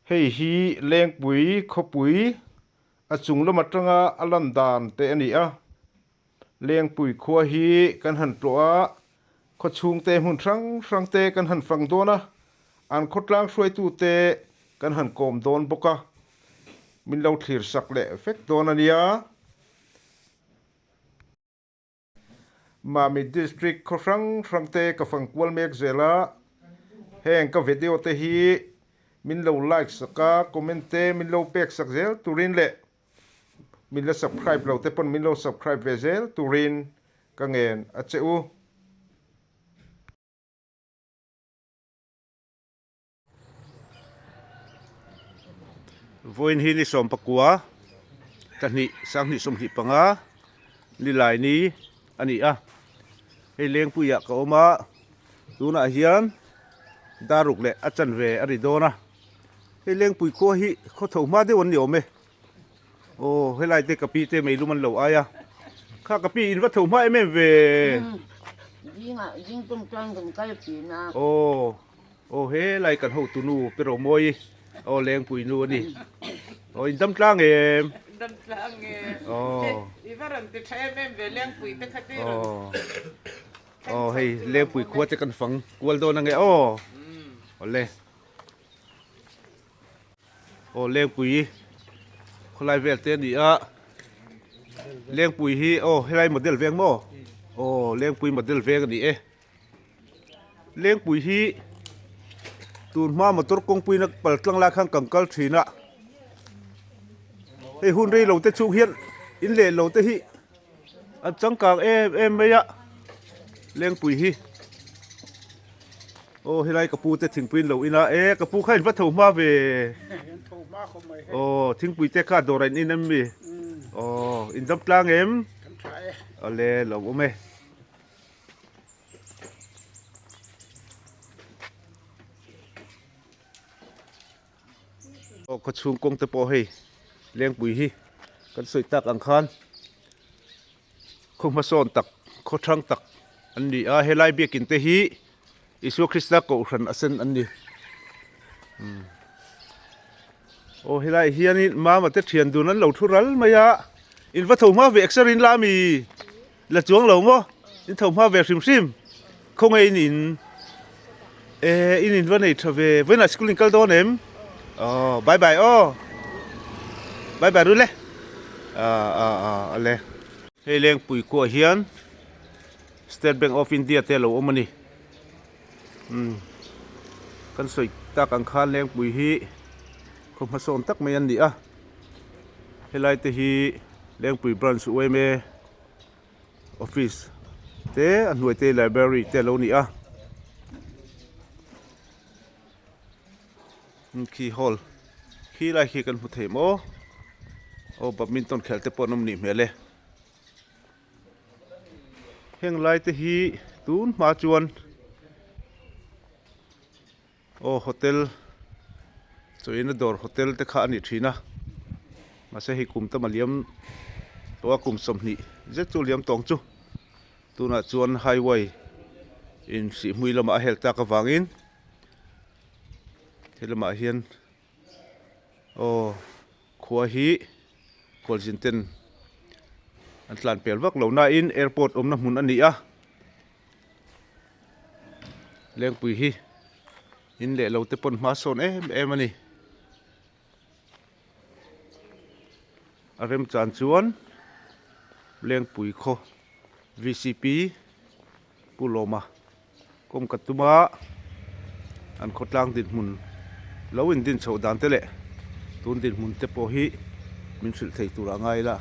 Hei hi Lengpui khawpui a chung lam atanga a lan dan te a ni a. Lengpui khua hi kan han tlawh a, khaw chhungte hmun hrang hrang te kan han fang dawn a, an khawtlang hruaitute kan han kawm dawn bawk a, min lo thlir sak leh vek dawn a nia. Mami District khaw hrang hrang te ka fang kual mek zel a, heng ka video te hi min lo like sak a, comment te min lo pek sak zel turin leh min la subscribe lo te pawn min lo subscribe ve zel turin ka ngen a che u. Vawiin hi ni 14 thla hnih 2025 nilai ni a ni a, hei Lengpuiah ka awm a, tunah hian daruk leh a chanve a ri dawn a, hei Lengpui khua hi khaw tho hma deuh an ni awm e. Aw helai te ka pi te meilum an lo ai a, kha ka pi in va tho hma em em ve. Zingah zing tum chuan kan kal thin a. Aw aw helai kan hotu nu Pi Romawi aw Lengpui nu a ni. Aw in dam tlang em? Dam tlang e. Aw. I va rawn ti tha em em ve Lengpui te kha ti rawn. Aw aw hei Lengpui khua te kan fang kual dawn ange aw. Awle. Aw Lengpui khawlai vel te a ni a, Lengpui hi aw helai model veng maw? Aw Lengpui model veng a ni e. Lengpui hi tun hma motor kawngpuiin a pal tlang lai khan kan kal thin a, hei hun rei lo te chhung hian in leh lo te hi an changkang em em mai a, Lengpui hi. Aw helai ka pu te thingpui in lo in a, e ka pu kha in va tho hma ve. An tho hma khawp mai hei. Aw thingpui te kha dawr a in in em mi? Aw in dam tlang em? Kan tha e. Awle lo awm e. Aw khawchhung kawng te pawh hei Lengpui hi kan sawi tak ang khan khaw hmasawn tak khaw thang tak an ni a helai biakin te hi Isua Krista kohhran a sen an ni aw helai hianin mama te thian dun an lo thu ral mai a in va tho hma ve exer in la ami la chuang lo maw in tho hma ve hrim hrim khawnge in in e in in va nei tha ve vawiinah school in kal dawn em aw bye bye aw bye bye rul e ah ah ah ale hei Lengpui khuaah hian. State Bank of India te a lo awm a ni. Umm kan sawi tak ang khan Lengpui hi khaw hmasawn tak mai an ni a, helai te hi Lengpui Branch yma office te a hnuai te library te a lo ni a. Khi hall khi lai khi kan hmu thei maw aw badminton khelh te pawh an awm nih hmel e. Heng lai te hi tun hma chuan aw hotel chawina dawr hotel te kha a ni thin a mahse hei kum tam a liam tawh a kum 20 zet chu a liam tawng chu tunah chuan highway in sihhmui lamah a hel tak avangin he lamah hian aw. Khua hi khualzin ten an tlan pel vak lo nain airport awmna hmun a ni a, Lengpui hi in leh lo te pawn hma sawn em em a ni. A remchan chuan Lengpui khaw VCP Pu Lawma Kawm ka tum a, an khawtlang dinhmun lo indin chhoh dan te leh tun dinhmun te pawh hi min hrilh thei tur a ngai la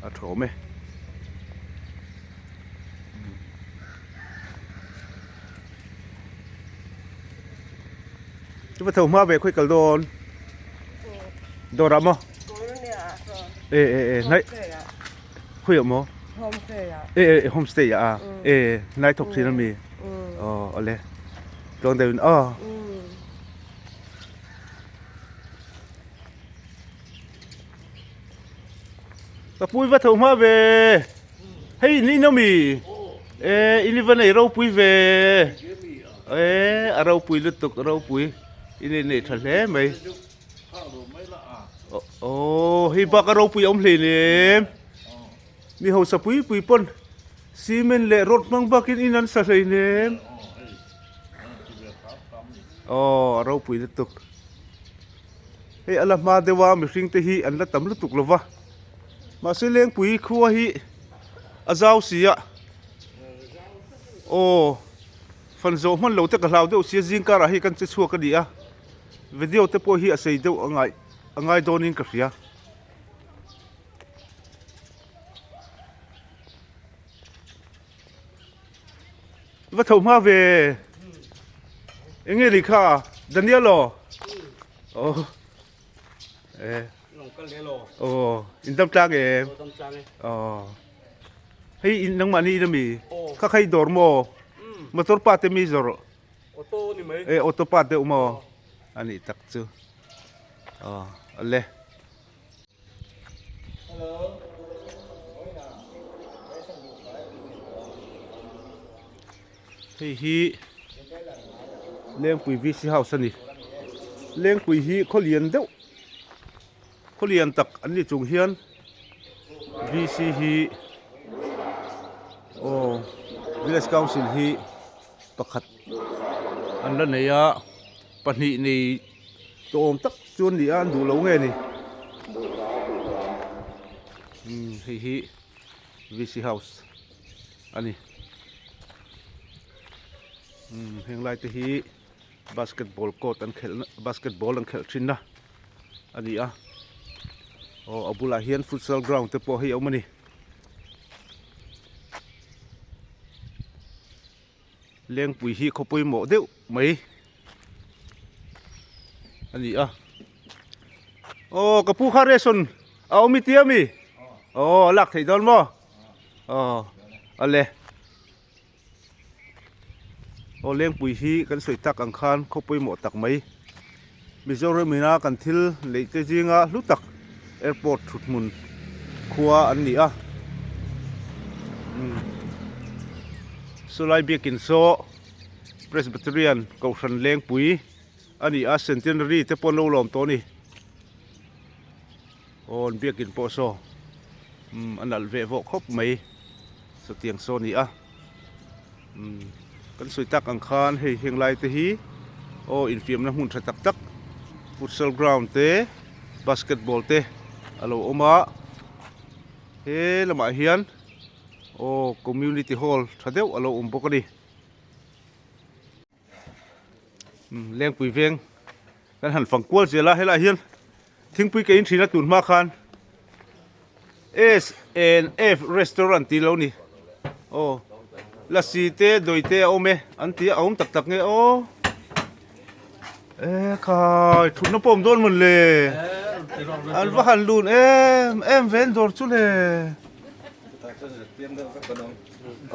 a tha awm e. Chu va tho hma ve khawi kal dawn dawr ah maw e e e hnai Khawi ah maw? Homestay ah. E e homestay ah a. E nai thawk thin ami. Aw ale. Tluang deuh in aw. Ka pui va tho hma ve. Hei in in ami. E in i va nei ropui ve. E a ropui lutuk a ropui. In in nei tha hle mai. Aw hei bak a ropui a awm hleinem. Mi hausa pui pui pawn cement leh rod hmang bakin in an sa hleinem. Aw a ropui lutuk. Hei a la hma deuh a mihring te hi an la tam lutuk lo va. Mahse Lengpui khua hi a zau si a. Aw fan zawh hman lo te ka hlau deuh sia zing karah hei kan che chhuak a ni a. Video te pawh hi a sei deuh a ngai a ngai dawnin ka hria. Va tho hma ve. Enge ni kha Daniel aw. Oh. Eh. Oh, in dam tlang em? Oh. Hei in nangmah ni in ami? Kha khai dawr maw? Motor pa te mi zawrh. Auto ni mai. Eh auto pa deuh maw? Ani tak chu. Oh, ale. Hei hi Lengpui VC House a ni. Lengpui hi khaw lian deuh khaw lian tak an ni chung hian VC hi aw Village Council hi pakhat an la nei a pahnih nei tawm tak chu an ni a an duh lo nge ni umm hei hi VC house a ni umm heng lai te hi basketball court an khelh na basketball an khelh thin na a ni a aw a bulah hian futsal ground te pawh hei a awm a ni. Lengpui hi khaw pawimawh deuh mai a ni a aw ka pu kha ration a awm i tia mi aw a lak theih dawn maw aw ale aw lengpui hi kan sawi tak ang khan khaw pawimawh tak mai Mizoram ina kan thil neih te zinga hlu tak airport thut hmun khua an ni a sawlai biakin saw Presbyterian Kohhran Lengpui a ni a centenary te pawh an lo lawm tawh a ni aw an biakin pawh saw a nalh veh vawh khawp mai sawtiang saw a ni a. Umm kan sawi tak ang khan hei heng lai te hi aw infiamna hmun tha tak tak futsal ground te basketball te a lo awm a he lamah hian aw community hall tha deuh a lo awm bawk a ni. Lengpui veng kan han fang kual zel a helaiah hian thingpui ka in thin a tun hma khan S N F restaurant tih lo ni aw lasi te dawi te a awm e an ti a a awm tak tak nge aw e khai thutna pawh a awm dawn mawn le an va han lun em em ve an dawr chu le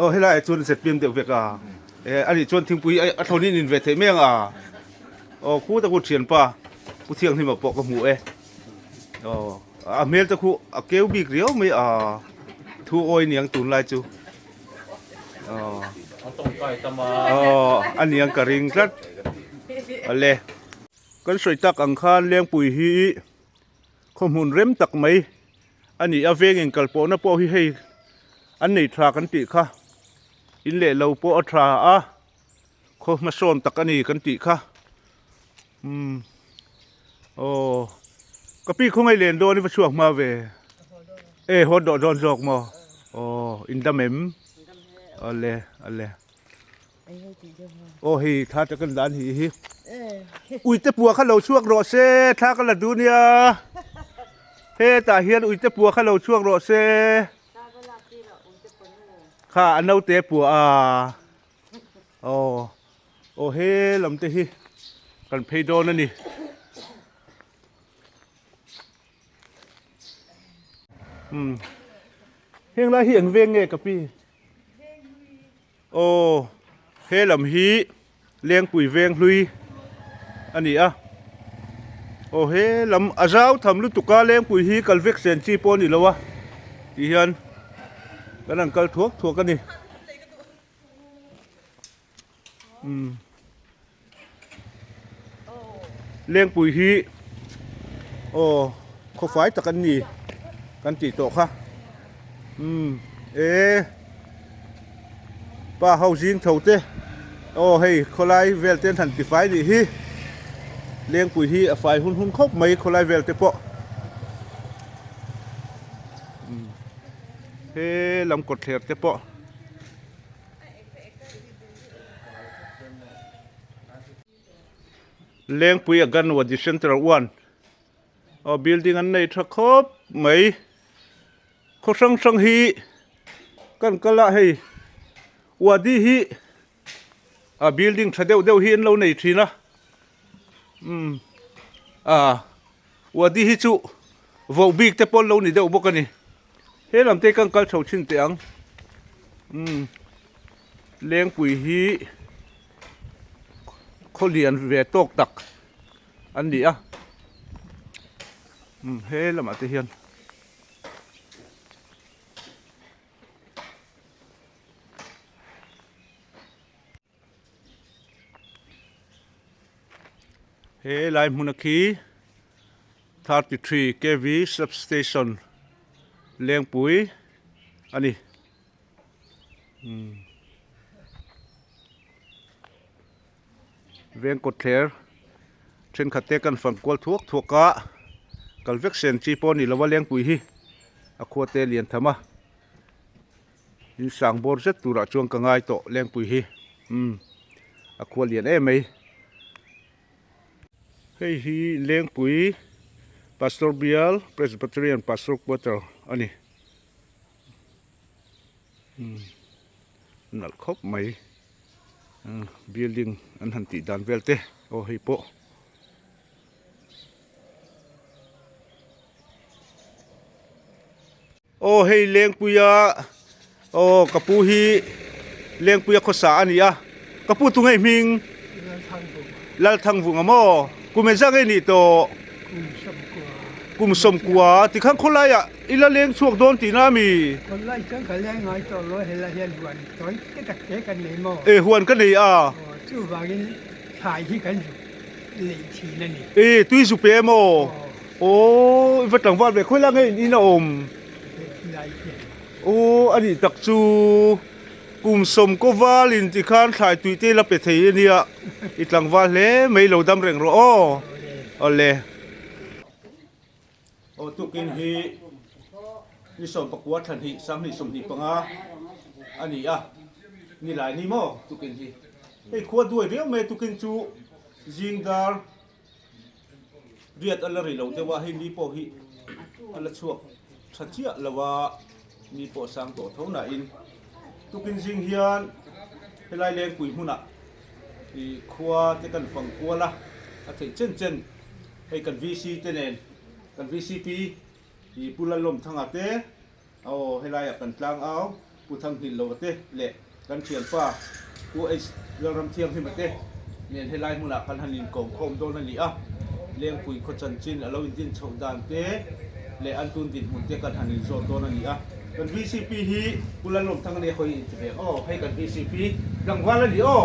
aw helaiah chuan zpm deuh vek a. Eh a nih chuan thingpui a thlawn in in ve theih mai ang a aw khu ta khu thianpa pu thianghlima pawh ka hmu e aw a hmel te khu a keu bik riau mai a thu awi niang tunlai chu aw aw a niang ka ring tlat ale kan sawi tak ang khan lengpui hi khaw hmun rem tak mai a ni a veng in kalpawhna pawh hi hei an nei tha kan tih kha. In leh lo pawh a tha a khaw hmasawn tak a ni kan tih kha umm aw ka pi khawngaih len dawn i va chhuak hma ve e haw dawh dawn zawk maw aw in dam em awle awle aw hei thla te kan dan hi hi uite pua kha lo chhuak rawh se thla ka la duh nia hetah hian uite pua kha lo chhuak rawh se. Kha a naute pua a aw aw he lam te hi kan phei dawn a ni. Umm heng lai hi eng veng nge ka pi? Aw he lam hi Lengpui veng hlui a ni a aw he lam a zau tham lutuk a Lengpui hi kal vek sen chi pawh a ni lo a tih hian kan han kal thuak thuak a ni umm Lengpui hi. Aw khawfai tak an ni kan tih tawh kha umm e pa ho zing tho te aw hei khawlai vel te an han ti fai nih hi lengpui hi a fai hun hun khawp mai khawlai vel te pawh umm he lam kawtthler te pawh. Lengpui Aganwadi Central 1 aw building an nei tha khawp mai khaw hrang hrang hi kan kal a hei wadi hi a building tha deuh deuh hi an lo nei thin a umm a wadi hi chu voh bik te pawh an lo ni deuh bawk a ni he lam te kan kal chho thin teh ang umm Lengpui hi khaw lian ve tawk tak an ni a umm he lamah te hian he lai hmun a khi 33 kv substation Lengpui a ni. Veng kawtthler thenkhat te kan fang kual thuak thuak a kal vek sen chi pawh a ni lo a lengpui hi a khua te lian tham a in sang bawr zet turah chuan ka ngai tawh lengpui hi umm a khua lian em mai. Hei hi lengpui Pastor Bial Presbyterian Pastor Quarter a ni. Nalh khawp mai building an han tih dan vel te aw hei pawh. Aw hei Lengpuia aw ka pu hi Lengpuia khawsa a ni a ka pu tunge hming Lalthangvunga maw kum engzah nge nih tawh kum sawmkua tikhan khawlaiah i la leng chhuak dawn tihna a mi Khawlai chuan ka leng ngai tawh lo helai hian huan tawi te tak te kan nei maw e huan ka nei a aw chuvangin thlai hi kan zuk leh thin a ni e tui zu pe maw Aw i va tlangval ve khawi la nge in in a awm? Aw a nih tak chu kum sawm kaw val in ti khan thlai tui te la pe thei a nia i tlangval hle mai lo dam reng rawh aw awle. Aw tukin hi ni 19 thla hnih 20 25 a ni a nilai ni maw tukin hi hei khua duai viau mai tukin chu zing dar. Riat a la ri lo deuh a, hei mi pawh hi a la chhuak tha chiah lo a, mi pawh sang tawh tho nain tukin zing hian helai lengpui hmunah ih khua te kan fang kual a, a theih chen chen hei kan VC te nen kan VCP ih Pu Lalawmthanga te Aw, helaiah kan tlang au, Pu Thanghil Lova te leh kan thianpa Pu H Lalramthianghima te nen helai hmunah kan han inkawmkhawm dawn a ni a, Lengpui khaw chanchin a lo indin chhoh dan te leh an tun dinhmun te kan han inzawt dawn a ni a. Kan vcp hi Pu Lalawmthang a nia hawi inti ve aw, hei kan vcp tlangval a ni aw,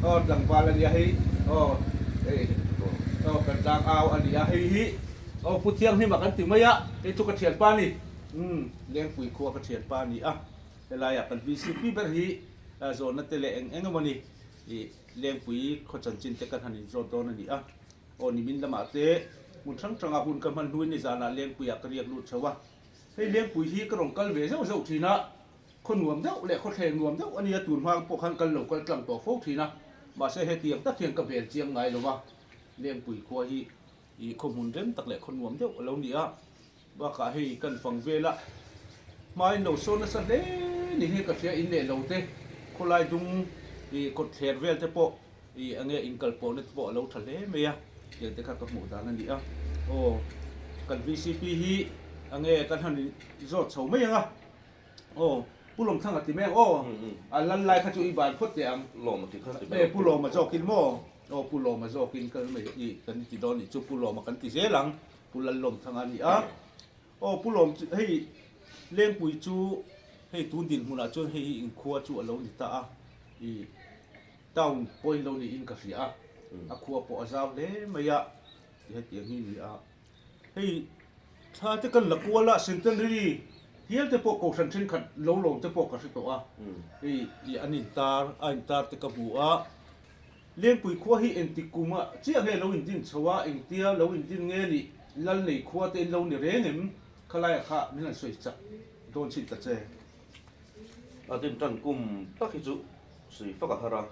aw tlangval a nia hei aw, hei aw kan tlang au a ni a, hei hi aw Pu Thianghima kan ti mai a, hei chu ka thianpa a ni. Umm, Lengpui khua ka thianpa a ni a, helaiah kan VCP ber hi zawhna te leh eng eng emaw ni ih Lengpui khaw chanchin te kan han inzawt dawn a ni a, aw nimin lamah te hmun hrang hranga hun ka hman hnuin nizanah Lengpuiah ka riak lut chho a, hei Lengpui hi ka rawn kal ve zeuh zeuh thin a, khaw nuam deuh leh khaw thleng nuam deuh a nia tun hma pawh khan kal lo kal tlang tawh fo thin a, mahse hetiang tak hian ka bel chiang ngai lo va, Lengpui khua hi ih khaw hmun rem tak leh khaw nuam deuh a lo ni a. Bakah hei kan fang vel a, hma in lo sawn nasa hle ni hi ka hria in leh lo te, khawlai dung ih kawt thler vel te pawh ih enge inkal pawhna te pawh a lo tha hle mai a, tiang te kha ka hmuh dan a ni a. Aw kan vcp hi enge kan han zawt chho mai ang a, aw Pu Lawmthanga ti mai ang aw, a lal lai kha chu i ban phawt teh ang, e Pu Lawma zawkin maw, aw Pu Lawma zawkin kal mai ih kan ti dawn nih chu Pu Lawma kan ti zel ang. Pu Lallawmthanga a ni a, aw Pu Lawm chu hei Lengpui chu hei tun dinhmunah chuan hei hi inkhua chu a lo ni ta a, ih town pawhin lo niin ka hria a, a khua pawh a zau hle mai a, ti hetiang hi a ni a. Hei thla te kan la kual a centenary hial te pawh kohhran thenkhat lo lawm te pawh ka hre tawh a hei ih an intar a intar te ka hmu a Lengpui khua hi engtik kum ah chiah nge lo indin chho a engtia lo indin nge nih lal nei khua te in lo ni reng em khalai ah kha min han sawi chak dawn chin ta che. A din tan kum tak hi chu sawi fak a har a.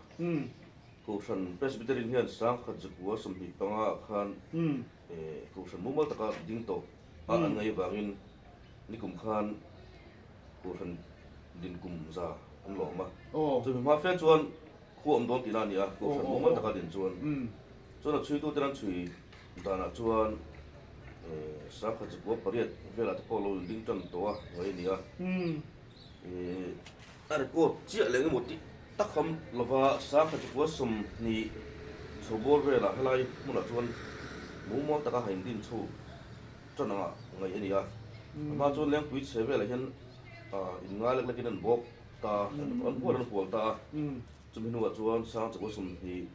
Kohhran Presbyterian hian 1925 ah khan Kohhran mumal taka ding tawh a an ngaih avangin nikum khan Kohhran din kum za an lawm a. Chumi hma fe chuan khu awm dawn tihna a ni a, Kohhran mumal taka din chuan. Chuan a chhuitute an chhui danah chuan 1928 velah te pawh lo inding tan tawh a ngaih a ni a. A record chiah leh engemaw tih tak ham lova 1920 chho bawr velah helai hmunah chuan mumal taka ha indin chho tan anga ngaih a ni a. A hma chuan Lengpui chhe velah hian inngai lek lekin an bawk ta, an hual an hual ta a. Chumi hnuah chuan 1920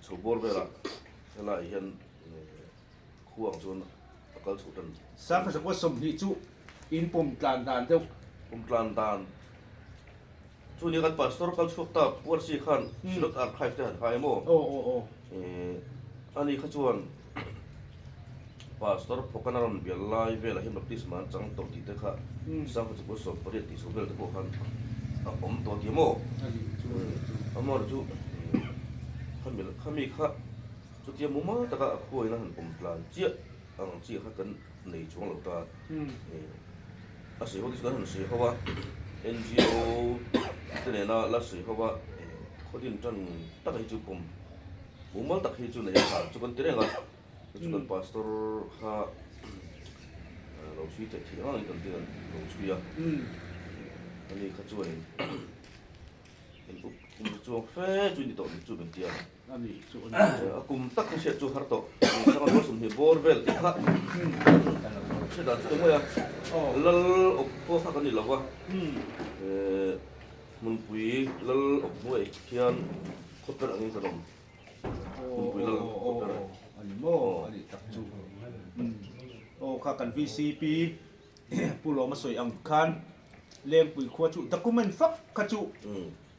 chho bawr velah helaiah hian Khuang chuan a kal chho tan. 1920 chu in pawm tlan dan deuh. Pawm tlan dan chu nia kan pastor kal chhuak ta Puarsi khan Synod Archive te han hai maw? Aw aw aw. Ani kha chuan pastor Phawkana rawn bial lai velah hian baptisma an chang tawh tih te kha 1928 tih chho vel te pawh khan a awm tawh tih maw? Amaherawhchu chu khami kha Chutia mumal taka a khuaina han pawm tlan chiah ang chi kha kan nei chuang lo ta. A sawi ho te chu kan han sawi ho a, NGO te nena la sawi ho a, khawdin tan tak hi chu pawm mumal tak hi chu nei a tha chu kan ti reng a, chu chu kan pastor kha lo chhui theih theih ang angin kan ti lo chhui a, ani kha chuanin in up kum chuang fe chu ni tawh chu min ti a. A kum tak kha hriat chu har tawh. Sanga rual sawmhnih bawr vel tih kha hriat dan chu engmai a. Lal awp pawh kha kan ni lo va. Hmunpui lal awp hnuai khian khawper angin kan awm. Hmunpui lal khawper. A ni maw? A nih tak chu. Aw kha kan VCP Pu Lawma sawi ang khan Lengpui khua chu document fak kha chu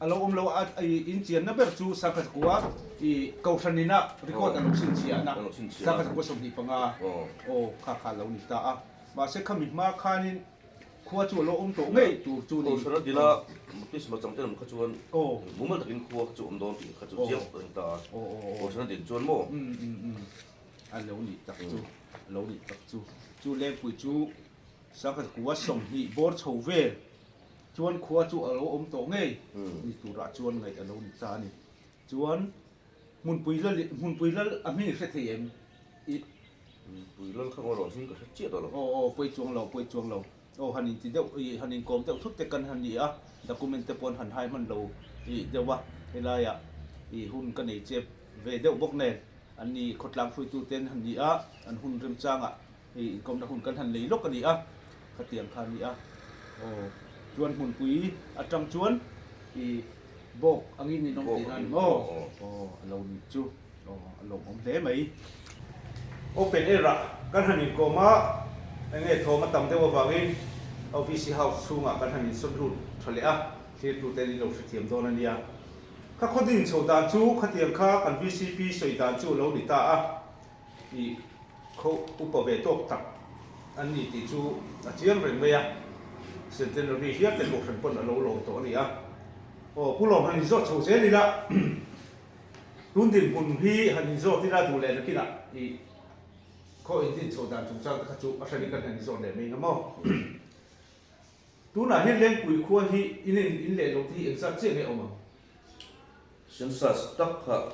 a lo awm lo a, in chianna ber chu Sangkhatkua i Kohhran ina record a lo chhinchhiahna Sangkhatkua 25 aw kha kha a lo ni ta a. Mahse khami hma khanin khua chu a lo awm tawh ngei tur chu ni. Kohhran a dila baptisma changte lam kha chuan mumal takin khua kha chu awm dawn tih kha chu chiang tak a ni ta a. Kohhran a din chuan maw? A lo nih tak chu, a lo nih tak chu. Chu Lengpui chu 1920 bawr chho vel chuan khua chu a lo awm tawh ngei ni turah chuan ngaih a lo ni ta a ni. Chuan Hmunpui lal Hmunpui lal a hming i hre thei em? I. Hmunpui lal kha ngaw hming ka hre chiah tawh lo. Aw aw pawi chuang lo pawi chuang lo. Aw han inti deuh i han inkawm deuh thut te kan han ni a, document te pawh an han hai hman lo i deuh a, helaiah i hun ka nei chep ve deuh bawk nen. An ni khawtlang hruaitute an han ni a, an hun remchangah hei inkawmna hun kan han nei lawk a ni a, khatiang kha a ni a. Aw, chuan hmunpui atang chuan i bawk angin in awm tihna a ni maw? Aw, a lo nih chu. Aw, a lawmawm hle mai. Open air ah kan han inkawm a, enge thawm a tam deuh avangin OVC House chhungah kan han insawt lut tha leh a, thlirtute an inlo hrethiam dawn a nia. Ka khaw din chho dan chu khatiang kha kan vcp sawi dan chu a lo ni ta a, i khaw upa ve tawk tak an ni tih chu a chiang reng mai a, Centenary hial te kohhran pawn a lo lawm tawh a ni a. Aw Pu Lawm han inzawt chho zel ila, tun dinhmun hi han inzawt ila duh leh nakinah i khaw indin chho dan chungchang te kha chu a hrenin kan han inzawt leh mai nga maw. Tunah hian Lengpui khua hi in in in leh lo te hi engzat chiah nge awm ang? Census tak kha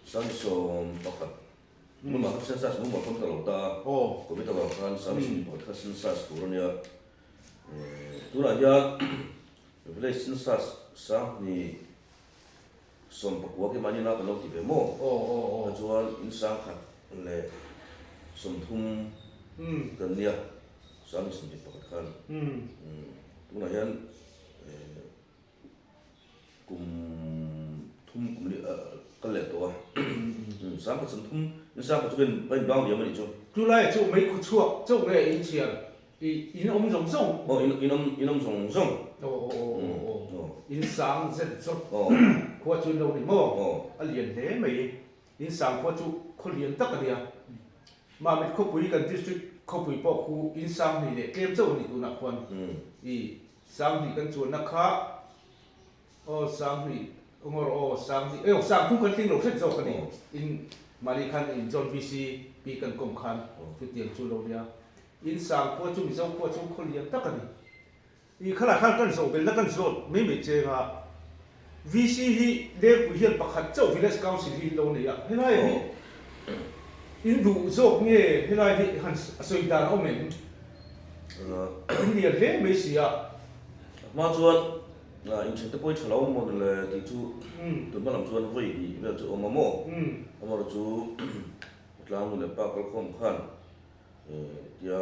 11 mumah kha census mumah khawn ka lo ta a, Covid avang khan 11 kha census tur a nia. Tunah hian village census 2019 khi mahni na kan lo ti ve maw? Chuan in 1030 kan nia. 21 khan tunah hian kum thum kum li kal leh tawh a. 10,000 sawmthum in 10,000 chu ka in ka inbang diam a nih chu. Chu laiah chu mei khaw chhuak chauh nge in chhiar i in awm zawng zawng? Aw in in awm in awm zawng zawng. Aw aw aw aw aw in sang zet zawt khua chu in lo ni maw? A lian hle mai. In sang khua chu khaw lian tak a nia. Mamit khawpui kan district khawpui pawh khu in sang hnih leh tlem chauh a ni tunah khuan i sang hnih kan chuanna kha aw sang hnih ngawr aw sang hnih aw sang thum kan tling lo hret zawk a ni. In mahni khan in John VC pi kan kawm khan chutiang chu lo nia. In sang khua chu Mizo khua chu khaw lian tak a ni. I khalah khan kan zawh belhna kan zawt mai mai cheng a, VC hi Lengpui hian pakhat chauh Village Council hi in lo nei a, helai hi in duh zawk nge helai hi han sawi dan a awm em? In lian hle mai si a. A hma chuan inthen te pawh i tha lo maw le tih chu tun hma lam chuan vawi hnih vel chu a awm a maw? Amaherawhchu Tlang nu leh pa kalkhawm khan Tia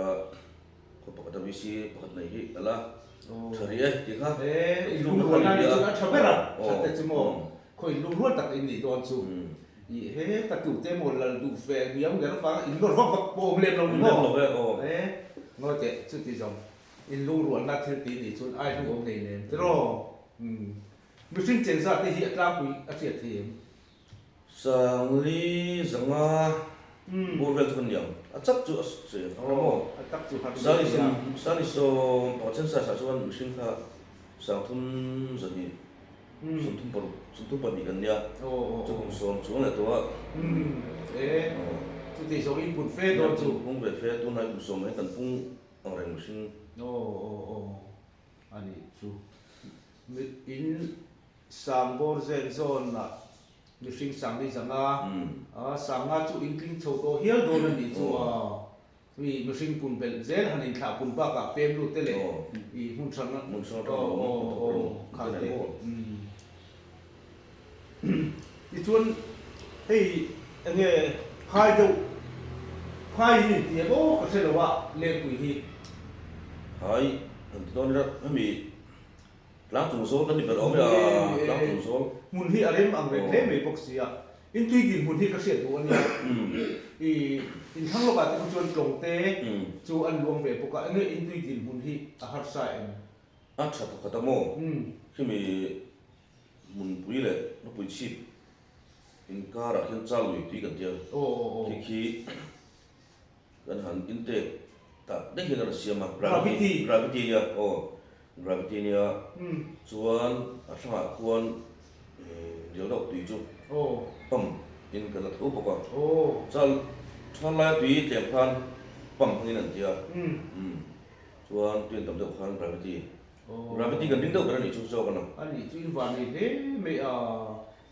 khaw pakhat a VC pakhat nei hi a la tha rih e tih kha. E in lungrual na nih chuan a tha ber a, tha te chu maw khaw in lungrual tak in nih dawn chu i he ka tu te maw lal duh fe ngiau nger avanga in nawr vak vak pawh awm lem lo ni maw e ngawi teh chuti zawng in lungrual na thil tih nih chuan ai hnu awm nei nen tiraw mihring cheng zat te hi a tlangpui a hriat thei em? Sangli zanga bur vel chu kan ni ang. A chak chu a sawi ang rawh maw? A tak chu har Sangli sawm Sangli sawm pakhat sen size ah chuan mihring kha sangthum zahnih 35 32 kan nia. Chu kum sawm chuang leh tawh a. E chuti zawng in pun fe dawn chu. Pung ve fe tunlai kum sawm ah hian kan pung ang reng mihring. Aw aw aw a nih chu. In Sangbawr zen zawnah mihring sangli zanga a sanga chu in tling chho tawh hial dawn a nih chu a mi mihring pun belh zel han inthlah pun bakah pem lut te leh i hmun hrang kha te tichuan hei enge phai deuh phai hi inti em aw ka hre lo a lengpui hi. Phai han ti dawn ila hemi Tlang chung zawl kan ni ber awm e a, tlang chung zawl. Hmun hi a rem ang reng hle mai bawk si a, in tui din hmun hi ka hriat duh a nia. I inthlang lawkah te khu chuan tlawng te chu an luang ve bawk a, enge in tui din hmun hi a harsa em? A tha pakhat a maw? Khimi hmunpui leh ropui chhip inkarah khian chal lui tui kan tia, khi khi Kan han intake tak daih hian a rawn siam a, gravity gravity nia aw gravity nia chuan a hrangah khuan rial deuh tui chu pump in kan la tho bawk a, chuan than laia tui tlem khan pump hmangin an ti a, chuan tui an tam deuh khan gravity gravity kan ring deuh ber a nih chu zawk a na. A nih chu in van nei hle mai a,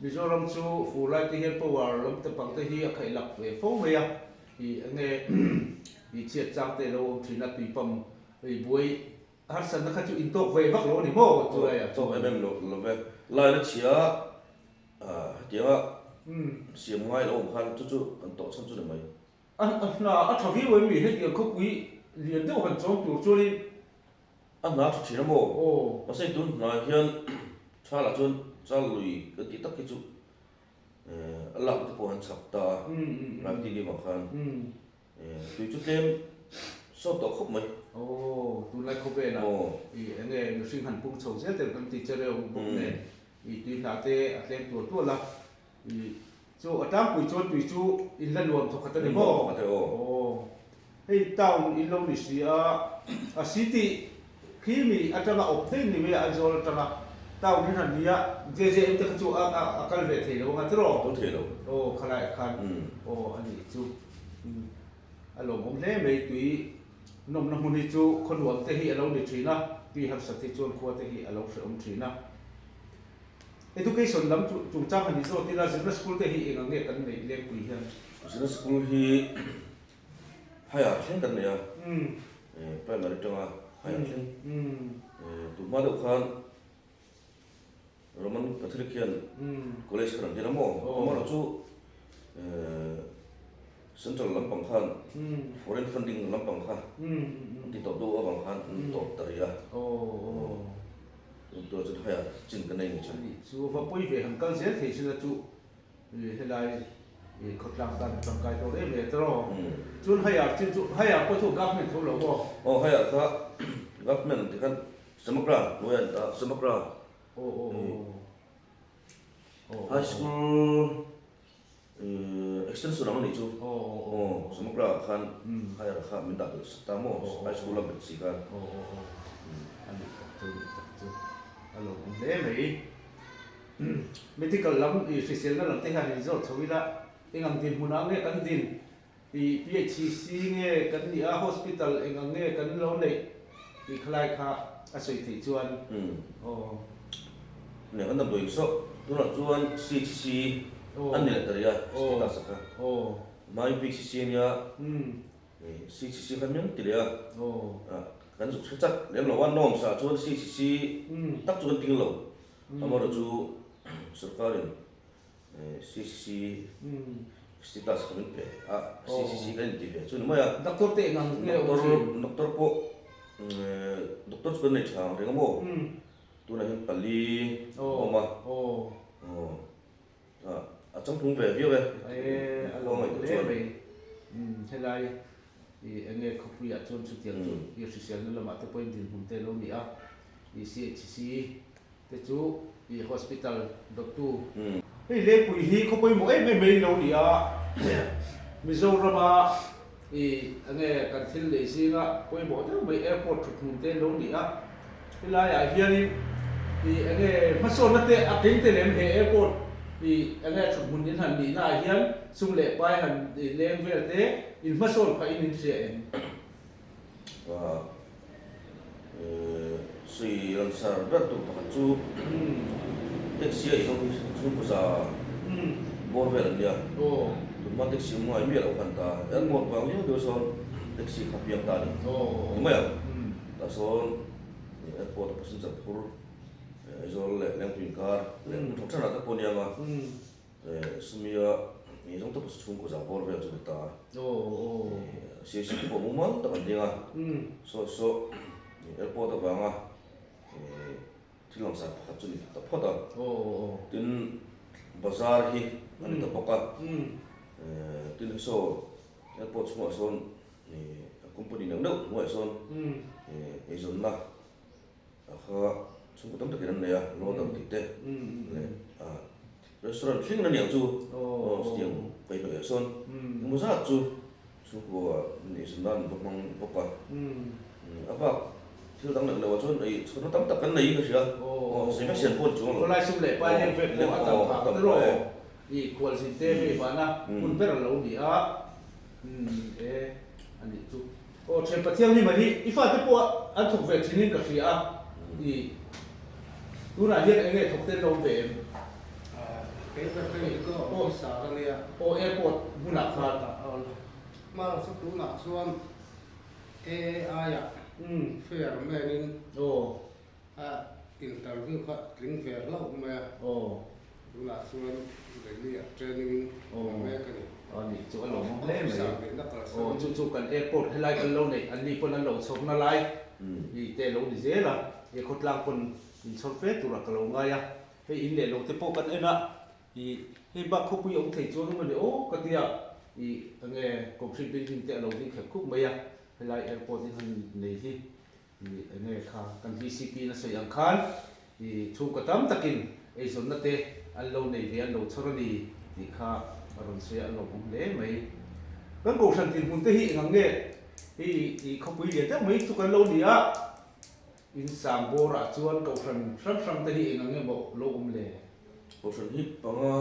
Mizoram chu fur lai te hian power lam te pang te hi a khaih lak ve fo mai a. I enge i chhiat chang te lo awm thin a tui pam i buai harsatna kha chu in tawk ve vak lo a ni maw chu lai ah chuan. Tawk em em lo lo ve. Lai na chhia hetianga siam ngai lo awm khan chu chu kan tawh chhan chu ni mai. A hna a tha viau em mi hetiang khawpui lian deuh han chawm tur chuanin. A hna tha thin a maw? Mahse tun hnai hian tha lah chuan chal lui kan tih tak hi chu A lak te pawh an chak ta a, Gravity ni vang khan tui chu tlem sawt tawh khawp mai. Aw, tunlai khawvelah i enge mihring han pung chho zel tel kan ti che reuh bawk nen i tui hna te a tlem tual tual a, i chu a tlangpui chuan tui chu in la nuam thawkhat a ni maw? Aw, hei town in lo ni si a, a city Khi mi atanga awp daih ni mai a, Aizawl atanga town hi han ni a, JJM te kha chu a a kal ve thei lo anga tiraw? Kal thei lo. Aw khalaiah khan aw a nih chu a lawmawm hle mai tui nawmna hmun hi chu khawnuam te hi a lo ni thin a, tui harsat hi chuan khua te hi a lo hrehawm thin a. Education lam chu chungchang han inzawt ila zirna school te hi eng ang nge kan neih lengpui hian? Zirna school hi Haiah thleng kan nei a, primary atanga haiah thleng. Tun hma deuh khan Roman Catholic hian college khan an din a maw? Amaherawh chu central lampang khan foreign funding lampang kha an ti tawp deuh avang khan an tawp ta rih a. Tun tur chuan haiah chin kan nei ni chu. Chu va pawi ve han kal zel thei sila chu. Helai khawtlang tan a tangkai dawn em em tawh. Chuan haiah chin chu haiah pawh chu government tho lo maw? Aw haiah kha government ti khan Samagra hnuaiah an dah Samagra high school extension ang a nih chu aw Samagra ah khan haiah kha min dah belh sak ta maw high school a belh si khan. A nih tak chu a nih tak chu a lawmawm hle mai. Medical lam i hriselna lam te hian in zawt chho ila, eng ang dinhmun ah nge kan din? I PHCC nge kan nih a, hospital eng ang nge kan lo neih tih khalai kha a sawi theih chuan aw. Nia kan damdawi sawh tunah chuan CHC an ni leh ta rih a, status a kha. Hmai PHCC ania CHC khan min ti leh a, kan zuk hre chat lem lo a, norms ah chuan CHC tak chu kan ding lo. Amaherawh chu sorkarin CCC status kha min pe a, CCC kan inti ve chu ni mai a. Doctor te eng ang nge awm thin? Doctor pawh doctor chu kan nei tha ang reng a maw? Tunah hian pali a awm a. A changtlung ve viau e. A lo ngaihtuah hle mai. Helai eng nge khawpuiah chuan chutiang chu i hriselna lamah te pawhin dinhmun te lo ni a. I CHC te chu i hospital dawttu. Hei Lengpui hi khaw pawimawh em em mai lo ni a. Mizorama i eng nge kan thil neih zinga pawimawh deuh mai airport thuthmun te lo ni a. Helaiah hianin i eng nge hmasawnna te a keng tel em he airport i eng nge thuthmun in han nihna ah hian sum leh pai han i leng vel te in hmasawn phah in in hria em? Sui lansar ber tur pakhat chu taxi a inawm hi chhungkaw za bawr vel an nia. Tunhma taxi awm ngai miah loh khan ta airport vang liau liau sawn taxi kha piang ta a ni. Ni mai ang. Tah sawn airport a passenger phur Aizawl leh Lengpui inkar leh hmun hrang hrangah te pawh a nia ang a, sumia zawng te pawh chhungkaw za bawr vel chu ni ta a, CAC te pawh mumal tak an ding a, saw saw airport avanga thil langsar pakhat chu ni ta phawt a, tin bazar hi a ni ta bawk a, tin saw airport chhungah sawn Company neuh neuh hnuaiah sawn eizawnna kha chhungkaw tam takin an nei a, loader tih te leh restaurant thleng in a niang chu chutiang kaihhnawih ah sawn engemaw zat chu chhungkua eizawnna an va hmang bawk a, a bak thil dang neuh neuh ah chuan ei chhawrna tam tak kan nei in ka hria, Sebastian pawh a ni chuang lo. Khawlai sum leh pai leng vek pawh a tam phah ta rawh, i khualzin te mi vana hmun ber a lo ni a. Umm e a nih chu. Aw thian Pathian hi mai hi i fate pawh an thawk ve thin in ka hria a i tunah hian eng nge thawk te an lo awm ve em? Kei ber kha i ka officer a nia. Aw airport hmunah khan. Hmar chu tunah chuan AI ah fairman in a interview kha tling ve hlauh mai a. Tunah chuan Delhi ah training in a mek a ni. Aw nih chu a lawmawm hle mai. Aw chu chu kan airport helai kan lo neih an ni pawn an lo chhawrna lai i te lo ni zel a, he khawtlang pawn in chhawr fe turah ka lo ngai a, hei in leh lo te pawh kan en a, i hei bak khawpui awm thei chuan awm a ni aw ka tia i enge concrete building te a lo ding kher khup mai a, helai airport in han nei hi I enge kha kan VCP in a sawi ang khan i chhungkaw tam takin eizawnna te an lo nei ve an lo chhawr a ni tih kha a rawn sawi a, a lawmawm hle mai. Kan kohhran dinhmun te hi eng ang nge hei i khawpui lian deuh mai chu kan lo ni a, in sang bawrah chuan kohhran hrang hrang te hi eng ang nge maw lo awm le? Kohhran hi panga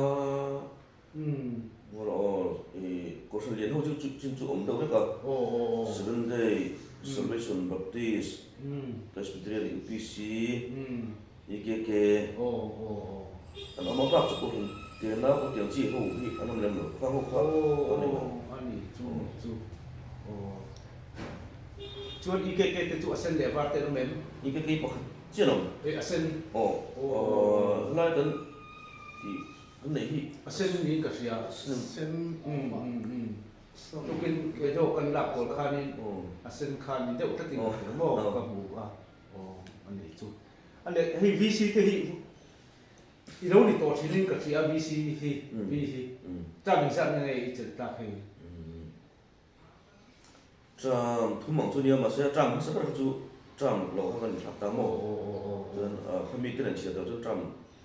Mual aw i Kohhran lian ho chu chin chu awm deuh vek a, Seventh Day, Salvation Baptist, Presbyterian, UPC, EKK an awm a bak chu Kohhran tena ko tiang chi ho hi an awm lem lo khang ho kha an ni lo. Chuan EKK te chu a sen leh var te an awm em? EKK pakhat chiah an awm. A sen. Aw helai kan tih An neih hi. A sen niin ka hria. Sen awm a. Tukin video kan lak kual khanin a sen kha ni deuh tlatin ka hria maw ka hmu a. Aw a nih chu. A leh hei VC te hi I lo ni tawh thin in ka hria VC hi V hi term engzat nge i chelh tlak hei? Term thum ang chu nia mahse term hmasa ber kha chu term lo kha kan inthlak ta maw? Chuan khami te nen chhiar deuh chuan term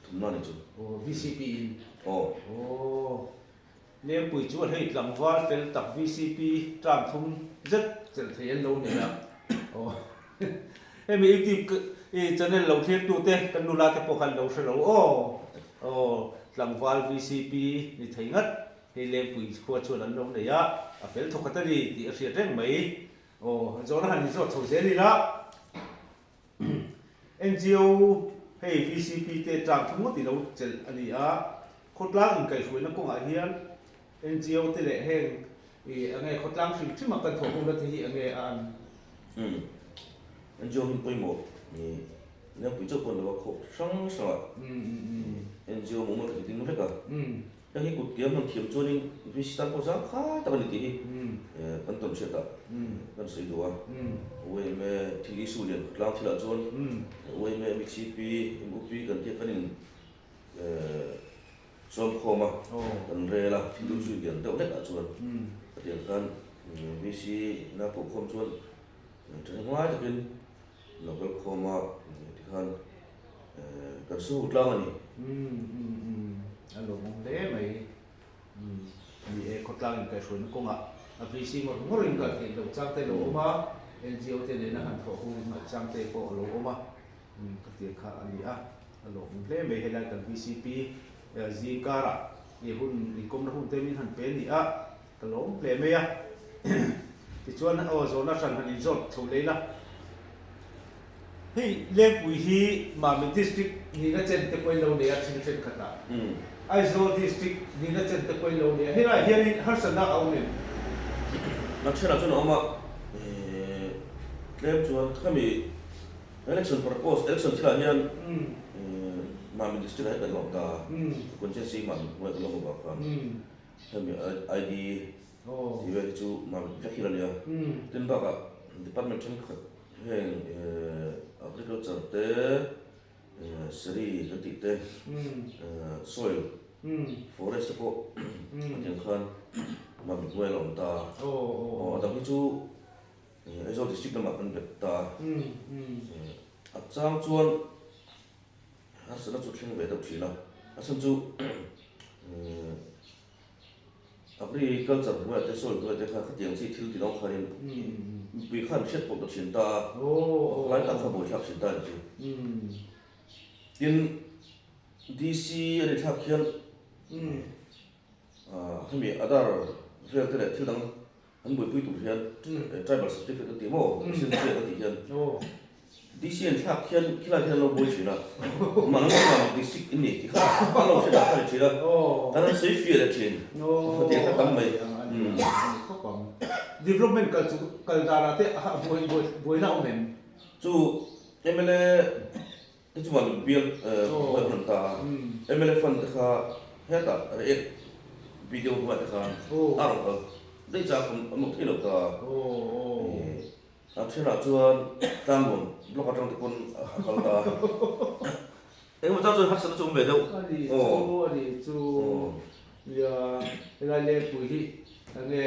thumna a ni chu. Aw VCP in? Aw. Aw. Lengpui chuan hei tlangval fel tak VCP term thum zet chelh thei an lo nei a. Aw. Hemi YouTube channel lo thlir tute kan nula te pawh khan lo hre lo aw. Aw tlangval VCP ni thei ngat hei Lengpui khua chuan an lo nei a, a fel thawkhat a ni tih a hriat reng mai. Aw zawhna han inzawt chho zel ila NGO hei VCP te tlang thum ngawt i lo chelh a ni a, khawtlang inkaihhruaina kawngah hian NGO te leh heng i enge khawtlang hrim hrim a kan thawh hun te hi enge a an? Umm NGO hi pawimawh ni Lengpui chauh pawh ni lo a khawp hrang hrang a NGO mumal tak hi ding vek a, heng hi kut kiam hman thiam chuanin VC tan pawh zang khai tak a ni tih hi kan tawn hriat ah kan sawi duh a, UMA thil issue lian khawtlang thilah chuan UMA, MHCP, MUP kan tia kan in Sawmkhawma kan rel a, thil chu lian deuh hlek ah chuan hetiang khan VC ina pawh khawm chuan thahnem ngai takin lo kal khawm a tikhan kan su tlang a ni. A lawmawm hle mai. Ni e, khawtlang inkaihhruaina kawngah a VC ngawr ngawrin kal theih loh chang te lo awm a, NGO te nena han thawh hun ngaih chang te pawh a lo awm a. Ka tir kha a ni a, a lawmawm hle mai helai kan VCP zing karah i hun inkawmna hun te min han pe a ni a, ka lawm hle mai a. Tichuan aw zawhna hran han inzawt chho leh ila, hei Lengpui hi Mamit District nihna chen te pawhin lo nei a thil thenkhatah, Aizawl District nihna chen te pawhin lo nei a, helaiah hianin harsatna a awm em? A thenah chuan a awm a, tlem chuan khami Election purpose, Election thilah hian Mamit District ah hian kan lawm ta a, Constituency Mamit hnuaiah kan lawm avang khan hemi ID tih vel hi chu Mamit vek hi la nia. Tin bakah department thenkhat heng Agriculture te, Seri kan tih te, Soil, Forest te pawh a tiang khan Mamit hnuaiah la awm ta a. A dang hi chu Aizawl District lamah kan bet ta a, a chang chuan harsatna chu thleng ve deuh thin a, a chhan chu agriculture hnuaiah te soil hnuaiah te khan khatiang chi thil ti dang khanin mipui khan hriat pawh ta thin ta a, lai tak kha buaithlak thin ta a ni chu. Tin, DC a ni thlak hian hemi Aadhaar vel te leh thil dang An buaipui tur hian tribal certificate a ti maw essential a tih hian DC an thlak hian khilai hian an lo buai thin a Mangang district in ni tih kha an lo hre dah kha ni thin a kan an sawi fiah leh thin hetiang kha tam mai. Development kal chu kal danah te buai buaina a awm em? Chu mla te chu mah bial buai an rawn ta a mla fund te kha hetah react video hnuaiah te khan a rawn kal daih chak an awm thei lo ta a thenah chuan tlangnuam block atang te pawn a kal ta a engemaw chang chuan harsatna chu awm ve deuh a ni chu a ni chu nia helai lengpui hi enge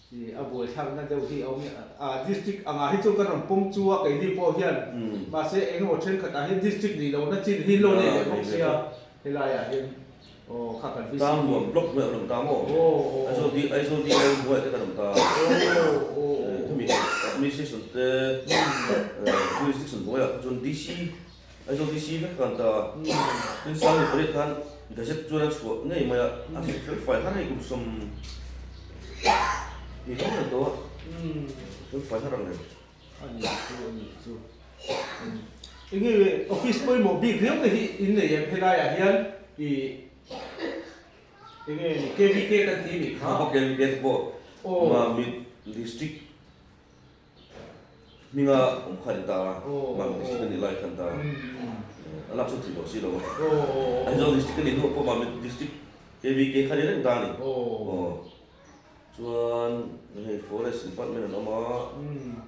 I a buaithlakna deuh hi a awm a, district angah hi chuan kan rawn pawm chu a keini pawh hian mahse eng emaw thenkhatah hian district nih lohna chin hi lo nei leh bawk sia helaiah hian aw kha kan VCP Tangnuam block hnuaiah kan awm ta maw? Aizawl D Aizawl DO hnuaiah te kan awm ta hemi administration te jurisdiction hnuaiah kha chuan DC Aizawl DC vek kan ta tin Sangni pariat khan gazette chuan a chhuah ngei mai a, a fel fai har hei kum sawm ni hlawm reng tawh a, fel fai har ang reng. A ni chu a ni chu. Enge office pawimawh bik riau te hi in nei em helaiah hian i enge ni KVK kan ti nih kha. KVK te pawh Mamit district Hminga awm kha an ta a, Mamit District a nih lai khan ta a, a lak chu thei tawh si lo a. Aizawl District a nih hnuah pawh Mamit District KVK kha ni reng ta a ni. Chuan hei Forest Department an awm a,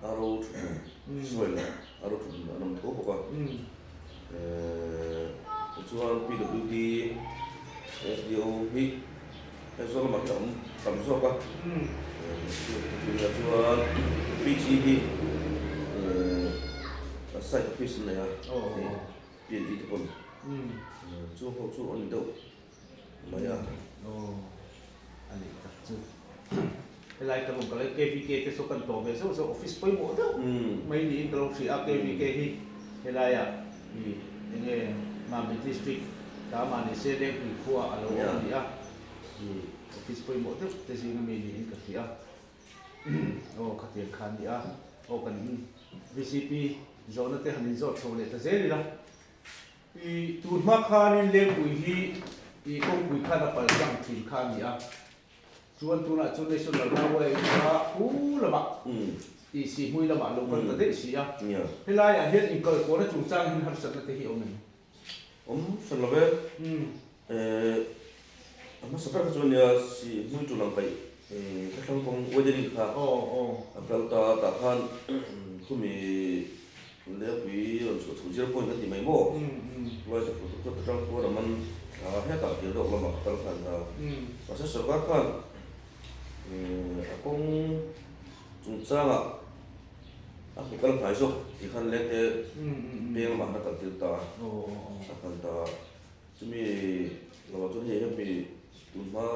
a ro thuhmun, soil a ro thuhmun an awm tho bawk a. Chuan PWD, SDO hi Aizawl lamah hian a awm tam zawk a. Chutiang chuan PG hi site office an nei a, PNE te pawn chu ho chu an ni deuh mai a. Aw a nih tak chu. Helai ka rawn kal a, KVK te saw kan tawh ve zeuh zeuh office pawimawh deuh mai niin ka lo hria a, KVK hi helaiah i enge Mamit district ta mahni se Lengpui khua a lo awm a ni a, i office pawimawh deuh te zinga mi niin ka hria. Aw khatiang kha a ni a, aw kan VCP zawhna te han inzawt chho leh ta zel ila. I tun hma khanin Lengpui hi i kawngpui khan a pal tlang thin kha a ni a, chuan tunah chuan National Highway kha hu lamah i Sihhmui lamah lo kal ta daih si a, helaiah hian inkalpawhna chungchang hian harsatna te hi awm em? Awm hran lo ve. A hmasa ber kha chuan nia Sihhmui tu lang kaih thla thlang kawng weathering kha a kal ta tah khan khumi Lengpui rawn chhuah chho zero point a ti mai maw? Lai te phur khaw atang khuan a man thla hetah kir dawk lamah a kal khan ta. Mahse sorkar khan a kawng chungchangah a hmu kal hnai zawk tih khan lengte peng lamah khan a kal tir ta a kal ta. Chumi lamah chuan hei hemi tunhma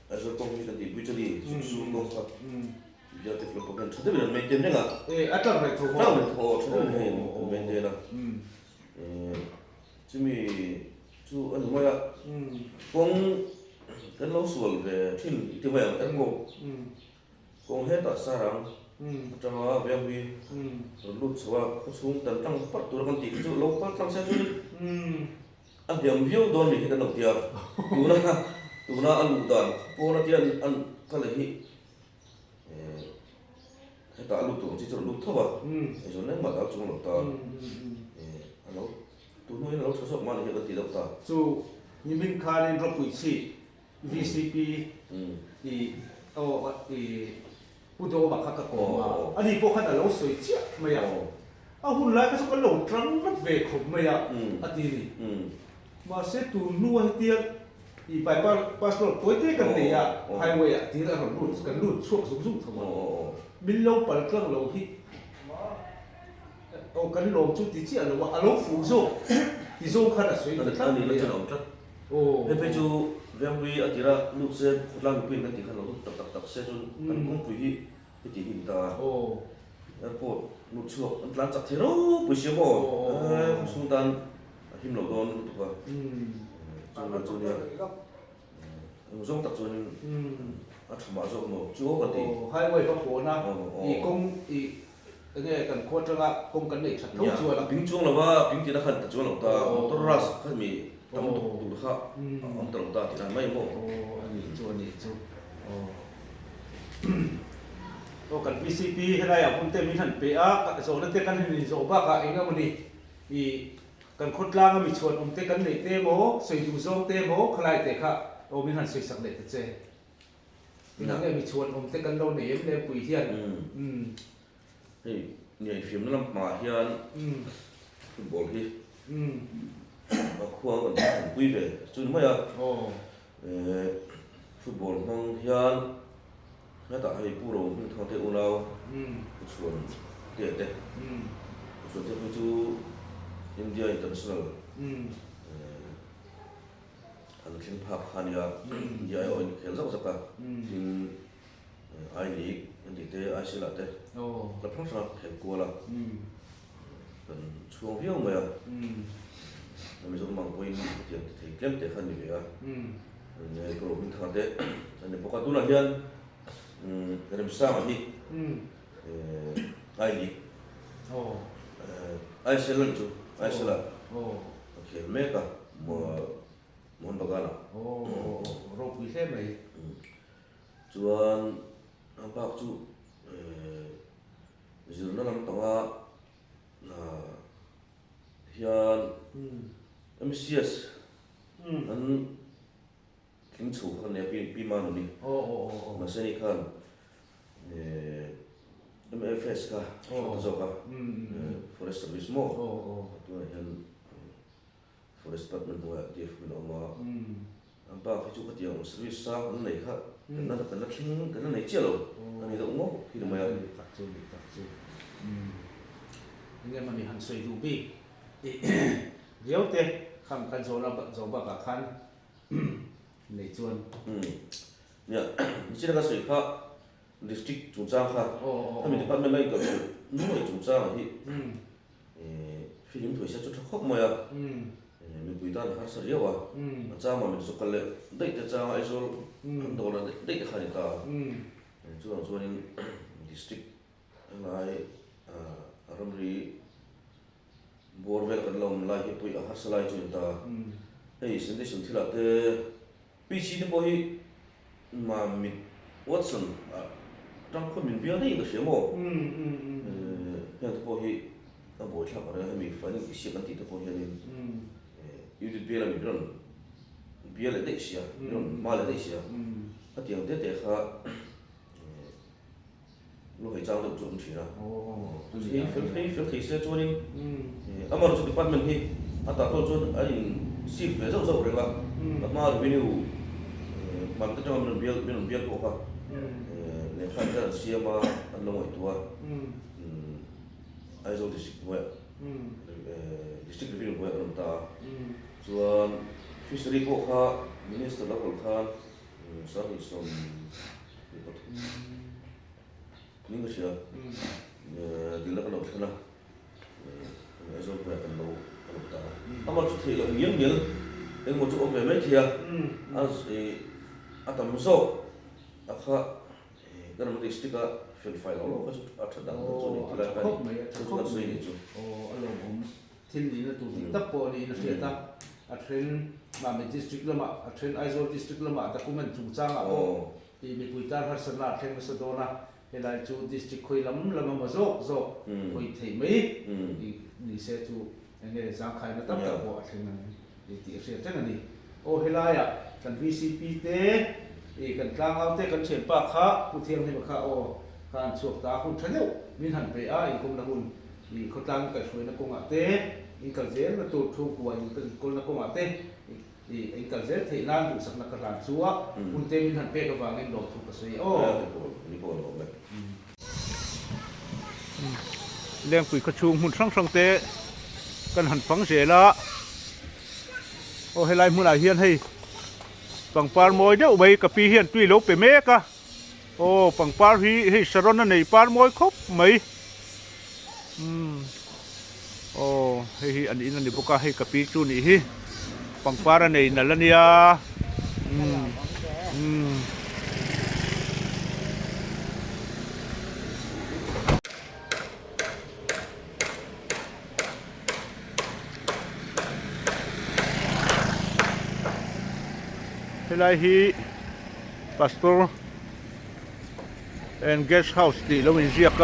Aizawl kawng hi kan tihpui chu a ni, Suksu kawng kha. Biate fel pawh hian tha deuhin an maintain reng a. E, a tlang reng tho maw? Tlang reng tho, tha deuhin hei an maintain a. Chumi chu a ni mai a, kawng kan lo sual ve thin i ti mai ang airport kawng hetah sarang atanga Venghui rawn lut chho a, khawchhung tan tlang parh tura kan tih kha chu lo kal tlang se chuan a hliam viau dawn ni hi kan lo ti a, tuna tuna a luh dan pawn a tia an kal hi Hetah a lut tur ang chi chu a rawn lut tho a, eizawn reng mah dal chung a lo ta. A lo tun hnuaiin a lo tha zawk mah ni hi kan ti deuh ta. Chu nimin khanin ropui chhip VCP i aw i Pu Dawma kha ka kawm a, ani pawh khan a lo sawi chiah mai a, a hun lai kha chu kan lo tang vat ve khawp mai a, a ti a ni. Mahse tun hnua hetiang i bypass road tawi te kan nei a, highway ah tir a rawn lut, kan lut chhuak zung zung tho a, min lo pal tlang lo hi aw kan lawm chu ti chiah lo a, a lo fuh zawk ti zawng khan a sawi ta tlat mai a. Aw. Hei phei chu Vengpui a tira lut se khawtlang mipui in kan tih khan lo lut tak tak tak se chuan kan kawngpui hi heti hi ni ta a. Airport lut chhuak an tlan chak thei ropui sia maw? Eee khawchhung tan a him lo dawn lutuk a. Chuvang chu nia eng zawng tak chuanin a tha mah zawk maw chu aw ka ti. Highway va pawna i kawng i enge kan khua atanga kawng kan neih that tho chuan. A ping chuang lo va, a ping tihna khan ta chuang lo ta, motor rush kha mi tam tuk tur kha a awm ta lo ta tih dan mai maw? Aw a nih chu a nih chu aw. Aw kan VCP helaiah hun te min han pe a, zawhna te kan han inzawh bakah eng emaw ni i kan khawtlanga mi chhuan awm te kan neih te emaw, sawi duh zawng te emaw khalai te kha aw min han sawi sak leh ta che. Engah nge mi chhuan awm te kan lo nei em lem pui hian. Hei ngeifiamna lam hmaah hian football hi a khua kan pui ve chu ni mai a. Football hmang hian hetah hei Pu Ro Hmingthang te unau Pu Chhuan te te Pu Chhuan te phei chu India International an thleng phak kha nia India aiawh in khel zauh zauh a tin I League an tih te ICL ah te club hrang hrang a khel kual a kan chhuang viau mai a Mizoram ang pawhin hetiang ti thei tlem te kha a ni ve a Pu Rohminthanga te an ni bawk a tunah hian Remsanga hi I League ICL a ni chu ICL ah a khel mek a Mohun Bagan ah ropui hle mai. Chuan a bak chu zirna lampanga hian MCS an tling chho kha nia Pi Manuni Mahseni khan MFS kha a hre ta zawk a Forest Service maw tunah hian. Forest Department hnuaiah DFO in a awm a, a bak hi chu khatiang service sang kan nei kha kan la kan la thleng kan la nei chiah lo a ni deuh ngawt khi ni mai a. Ni tak chu ni tak chu eng emaw ni han sawi duh bik riau te khang kan zawh la zawh bakah khan nei chuan. Nia nichina ka sawi kha district chungchang kha khami department la inkalhchilh nuai chungchangah hi Film thuai sia chu tha khawp mai a, mipui tan a harsa riau a, a changah min chu kal leh daih te changa Aizawl kan dawn a daih te kha a ni ta a, chuvang chuanin district helai ramri bawr vel kan la awm lai hi pawh a harsa lai chu a ni ta a, hei sanitation thilah te PC te pawh hi Mamit Watson atang khawn min bial daih in ka hria maw? Heng te pawh hi a buaithlak a reng a, hemi finance issue kan tih te pawh hianin unit bial a min rawn bial leh daih sia, min rawn hma leh daih sia, khatiang te te kha lu hei chang deuh chu an thin a, hei fel phei fel thei se chuanin amaherawhchu department hi a tah tawh chuan a in shift ve zauh zauh reng a, a hma revenue man te atanga min rawn bial min rawn bial pawh kha lehkha te an siam a an lo ngaihtuah a, Aizawl district hnuaiah district revenue hnuaiah kan awm ta a, chuan fishery pawh kha minister lo kal khan 2023 ning ka hria dilna kan lo thlen a Aizawl hnuaiah kan lo kan awm ta a amah chu theih loh ngial ngial engemaw chu awm ve mai thei a a tam zawk a kha kan awmna district a fel fai lo lo kha chu a tha dang deuh chu a ni tilai kha a ni chu chu kan sawi ni chu. Aw a lawmawm Thil nihna tur dik tak pawh a niin a hriat a, a then Mamit District lamah, a then Aizawl District lamah document chungchangah pawh tih mipui tan harsatna a thleng nasa dawn a, helai chu District khawi lam lam emaw zawk zawk hawi theih mai ni se chu eng nge zangkhaina tam tak pawh a thleng ang tih a hriat reng a ni. Aw helaiah kan VCP te ih kan tlangau te kan thianpa kha Pu Thianghlim-a kha aw kha an chhuak ta a, hun tha deuh min han pe a inkawmna hun I khawtlang kaihhruaina kawngah te, inkal zelna tur chhungkua inkawlna kawngah te i inkal zel theih nan duhsakna ka hlan chu a, hun te min han pek avangin lawmthu ka sawi aw. Lengpui khawchhung hmun hrang hrang te kan han fang zel a, aw helai hmunah hian hei pangpar mawi deuh mai ka pi hian tui lo pe mek a. Aw pangpar hi hei saron a nei par mawi khawp mai umm aw hei hi an in a ni bawk a hei ka pi chu nih hi pangpar a nei nalh a nia umm umm. Helai hi pastor and guest house tih lo inziak a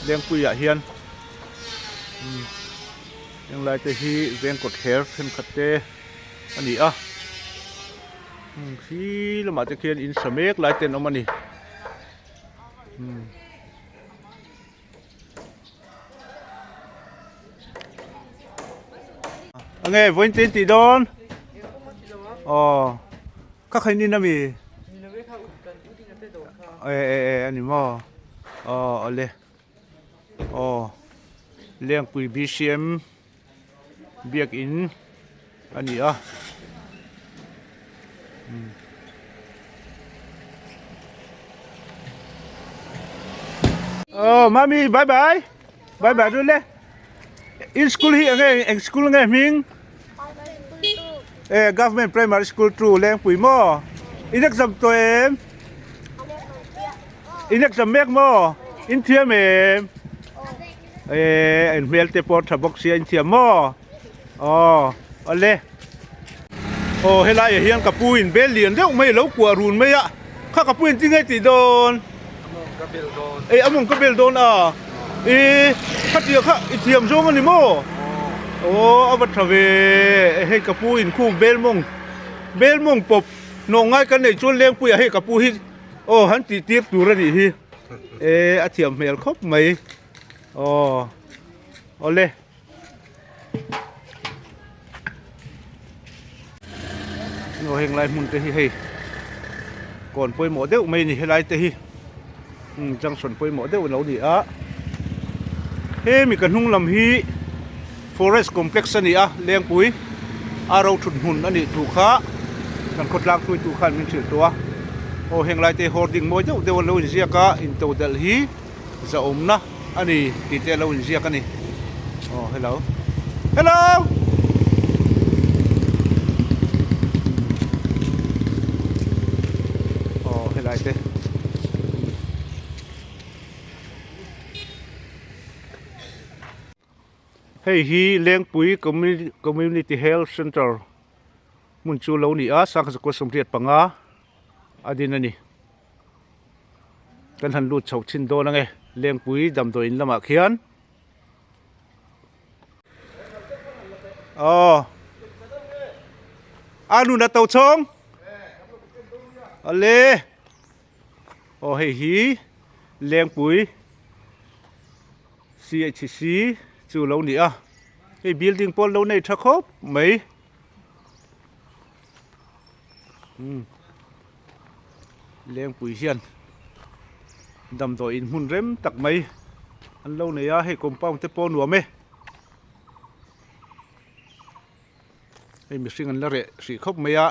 lengpuiah hian henglai te hi veng kawt thler thenkhat te a ni a khi lamah te khian in sa mek lai te an awm a ni. Ange vawiin te in tih dawn aw ka khain in ami e e e ani maw aw awle aw Lengpui B_C_M biakin a ni a. Oh mami bye bye bye bye dun le in school hi enge eng school nge hming eh government primary school 2 lengpui maw in exam tawh em in exam mek maw in thiam em Eee in hmel te pawh tha bawk sia in thiam maw aw awle aw helai ah hian ka pu in bel lian deuh mai alo kuah run mai a kha ka pu in tinge tih dawn eh a mawng ka bel dawn a ih khatia kha i thiam zawng a ni maw aw a va tha ve hei ka pu in khung bel mawng bel mawng pawp hnawh ngai kan neih chuan lengpui ah hei ka pu hi aw han tih tir tur a nih hi. E a thiam hmel khawp mai aw awle. Aw heng lai hmun te hi hei kawn pawimawh deuh mai a ni helai te hi umm junction pawimawh deuh a lo ni a hemi ka hnung lam hi forest complex a ni a lengpui a ro thut hmun a nih thu kha kan khawtlang hruaitu khan min hrilh tawh a aw heng lai te hi hoarding mawi deuh deuh an lo inziak a intodelh hi zahawmna a ni tih te a lo inziak a ni aw hello hello aw helai te hei hi Lengpui Community Health Centre hmun chu lo ni a sangha zakua 85 a din a ni. Kan han lut chhoh chhin dawn ange Lengpui damdawi in lamah khian aw a nun a to chhawng ale aw hei hi Lengpui CHC chu lo ni a hei building pawh an lo nei tha khawp mai. Umm lengpui hian damdawi in hmun rem tak mai an lo nei a hei compound te pawh a nuam e hei mihring an la reh hrih khawp mai a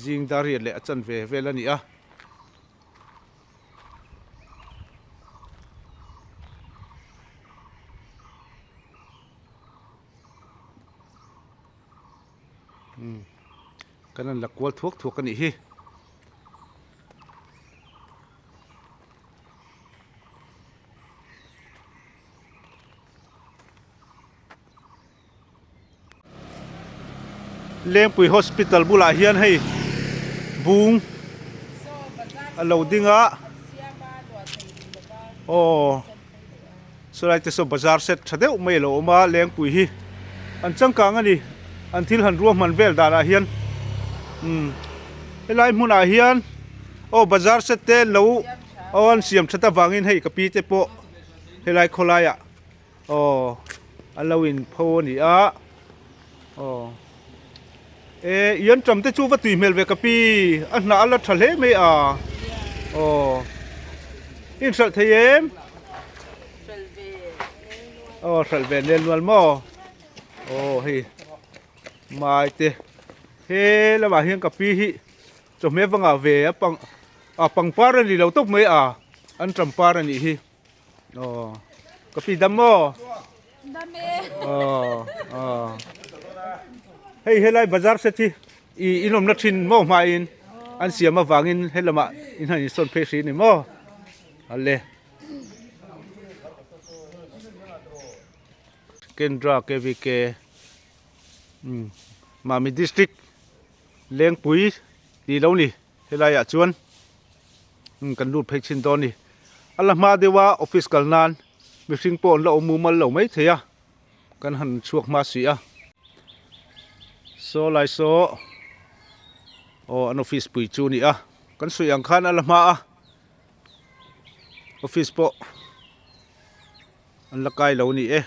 zing dar riat leh a chanve vel a ni a. Umm kan han la kual thuak thuak a nih hi. Lengpui hospital bulah hian hei bung a lo ding a aw. Saw te saw bazar set tha deuh mai a lo awm a lengpui hi an changkang a ni an thil han ruahman vel danah hian umm helai hmunah hian aw bazar set te lo aw an siam that avangin hei ka pi te pawh helai khawlaiah aw an lo in pho a ni a aw e ian tam te chu va tui hmel ve ka pi a hnah a la tha hle mai a aw in hralh thei em aw hralh ve nel nual maw aw hei mai te he lamah hian ka pi hi chawhmeh vangah ve a pang a pangpar a ni lo tawp mai a an tampar a nih hi. Aw ka pi dam maw? Dam e. Aw aw hei helai bazar set hi i in awmna thin maw hmain an siam avangin helamah in han insawn phei hri ni maw? Ale. Kendra KVK umm Mami district Lengpui tih lo ni. Helai ah chuan kan lut phei chhin dawn a ni. A la hma deuh a office kal nan mihring pawh an la awm mumal lo mai thei a, kan han chhuak hma si a. Saw lai saw aw an office pui chu a ni a, kan sawi ang khan a la hma a office pawh an la kai lo a ni e.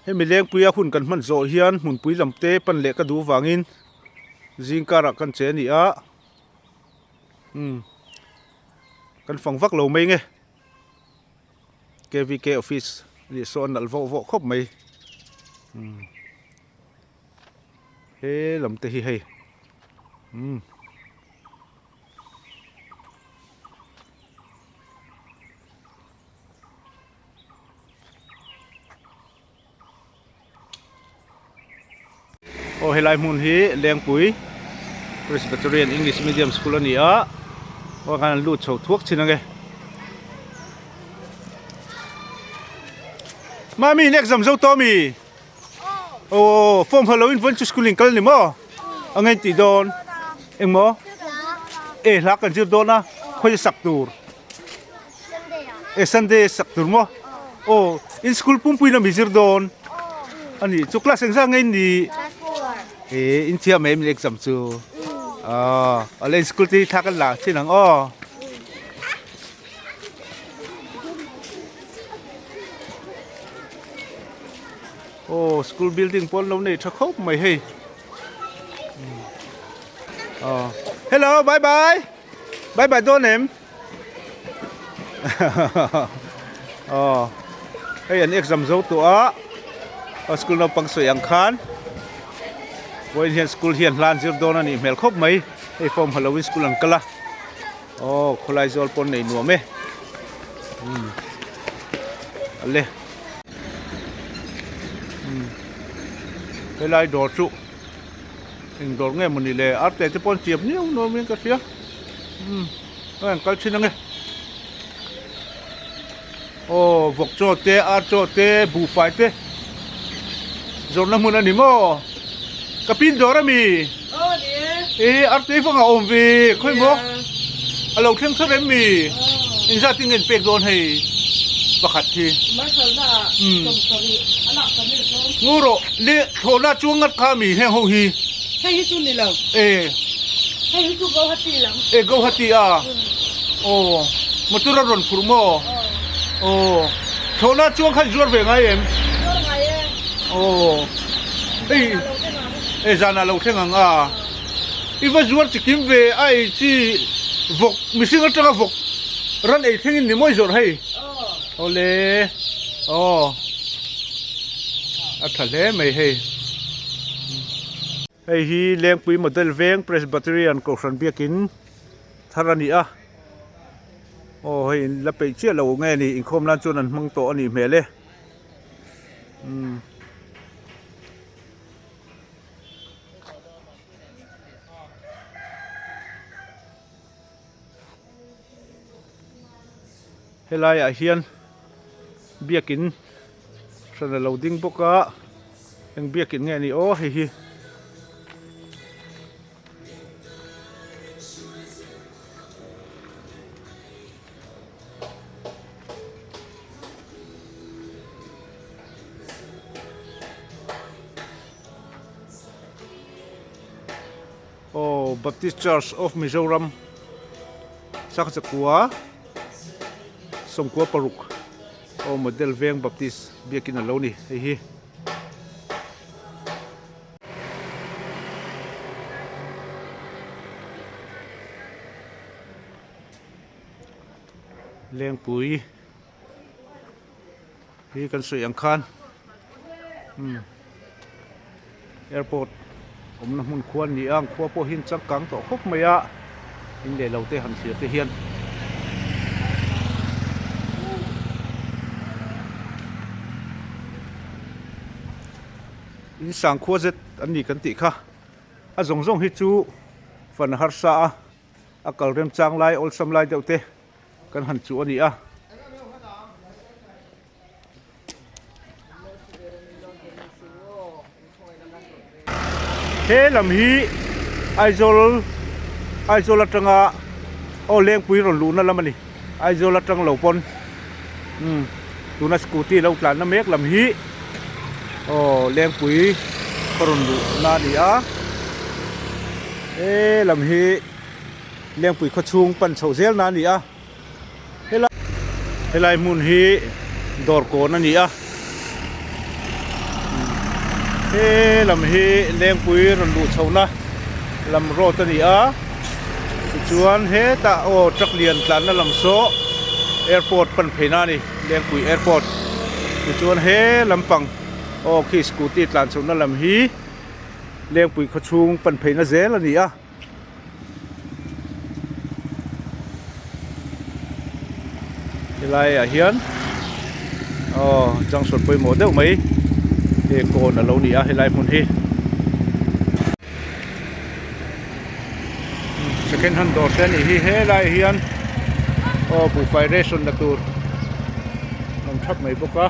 Hemi lengpuia hun kan hman zawh hian hmunpui lam te pan leh ka duh vangin zing karah kan che a ni a umm kan fang vak lo mai nge kvk office a nih saw a nalh vawh vawh khawp mai umm he lam te hi hei umm. Aw helai hmun hi Lengpui Presbyterian English Medium School a ni a aw khan an lut chho thuak thin ange Mami in exam zo tawh ami aw form ha lo in vawn chu school in kal a ni maw a ngei tih dawn engmaw e hla kan zir dawn a khawi sak tur. E Sunday sak tur maw? Aw, in school pumpui na mi zir dawn. Ani chu class engzah nge in ni? E in thiam em in exam chu. Aw, ale in school te hi thla kan la thin ang aw. Aw school building pawh an lo nei tha khawp mai hei. Aw hello bye bye bye bye dawn em aw hei an exam zo tawh a aw school naupang sawi ang khan vawiin hian school hian hla an zir dawn a nih hmel khawp mai hei form ha lovin school an kal a aw khawlai zawl pawh an nei nuam e umm ale umm helai dawr chu eng dawr nge mawni le arte te pawh an chiap niau nuam in ka hria umm a rawn kal thin ange aw vawk chaw te ar chaw te buhfai te zawrhna hmun a ni maw ka pin dawr ami e arte vang a awm ve khawi maw a lo thleng thar em mi engzat in nge an pek dawn hei pakhat hi ngu rawh le thlawhna chuang ngat kha mi heng ho hi hei hi chu ni lo e hei hi chu Guwahati lam e Guwahati a aw motor a rawn phurh maw aw thlawhna chuang khan zuar ve ngai em zuar ngai e aw hei e zanah lo thleng ang a i va zuar chi kim ve a ei chi vawk mihring atanga vawk ran ei thleng in ni mawi zawrh hei awle aw a tha hle mai hei hei hi Lengpui model veng Presbyterian Kohhran biakin thar a ni a aw hei in la peih chiah lo nge ni inkhawm nan chuan an hmang tawh a nih hmel e umm. Helai ah hian biakin hran a lo ding bawk a eng biakin nge ni aw hei hi. Aw Baptist Church of Mizoram Sakchakua sawmkua paruk aw model veng Baptist biakin a lo ni hei hi. Lengpui hi kan sawi ang khan umm airport awmna hmun khua a ni a ang khua pawh hi an changkang tawh khawp mai a in leh lo te han thlir te hian. In sang khua zet an ni kan tih kha a zawng zawng hi chu fan a harsa a. A kal remchang lai awlsam lai deuh te kan han chuh a ni a. He lam hi Aizawl Aizawl atanga aw Lengpui rawn luhna lam a ni. Aizawl atang lo pawn umm tuna scooty lo tlanna mek lam hi aw Lengpui khaw rawn luhna a ni a. He lam hi Lengpui khaw chhung pan chhoh zel na a ni a helai helai hmun hi dawr kawn a ni a he lam hi Lengpui rawn luh chhoh na lam road a ni a tichuan hetah aw truck lian tlanna lam saw airport pan phei na a ni Lengpui airport tichuan he lampang aw khi scooty tlan chhoh na lam hi. Lengpui khaw chhung pan pheina zel a ni a. Helai ah hian aw junction pawimawh deuh mai he kawn a lo ni a helai hmun hi. Second hand dawr te a nih hi helai ah hian aw buhfai ration la tur an awm thap mai bawk a.